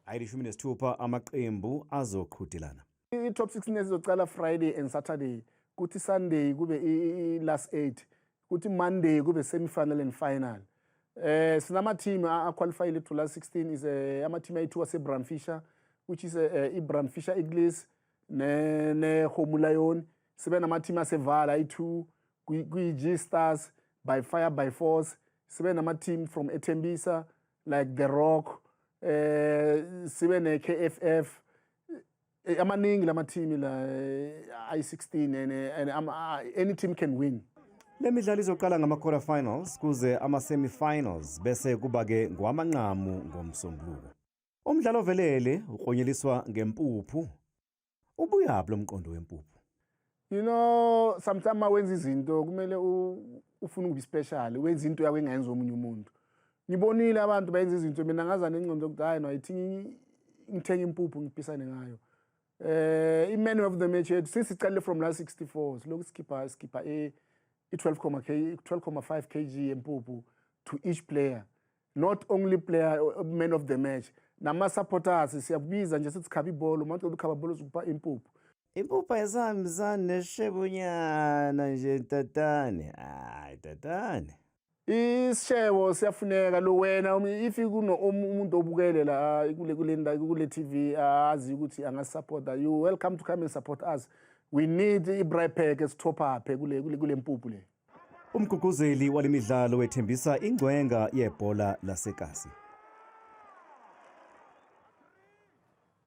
Ayi-16 amaqembu azoqhudelana. I-top 16 ezizocala Friday and Saturday, kuthi Sunday kube i-last 8, kuthi Monday kube semi-final and final. Sinama team a-qualifyile to last 16 is ama team ayi-2 ase-Bram Fischer, which is i-Bram Fischer Eagles ne Homu Lion. Sibe nama team aseVaal ayi-2, kuyi-G Stars, by fire by force. Sibe nama team from eTembisa like The Rock, sibe ne-KFF. Amaningi lama team la ayi-16 and any team can win. Le midlalo izoqala ngama-quarter finals kuze ama-semi-finals, bese kuba-ke ngwamanqamu ngoMsombuluko. Umdlalo ovelele uklonyeliswa ngempuphu. Ubuyaphi lo mqondo wempuphu? Sometimes uma wenza izinto kumele ufune ukuba special, wenza into yakho engayenza omunye umuntu. Ngibonile abantu bayenza izinto, mina ngaza nengqondo yokuthi hayi no, ayithi ngithenge impuphu ngiphisane ngayo. I-man of the match yethu, since sicalile from last 64, silokhu sikhipha i-12 k 12.5 kg yempuphu to each player, not only player man of the match, nama-supporters siyakubiza nje sithi khaba ibhola, uma uceda ukhaba ibhola uzokupha impuphu. Impuphu ayisahambisani neshebonyana nje, tatane, hayi tatane. Isishebo siyafuneka lo wena if kuno umuntu obukele la kule TV azi ukuthi angasupporta, you welcome to come and support us. We need i-braai pack esitop up kule mpuphu le. Umgqugquzeli walemidlalo wethembisa ingcwenga yebhola lasekasi.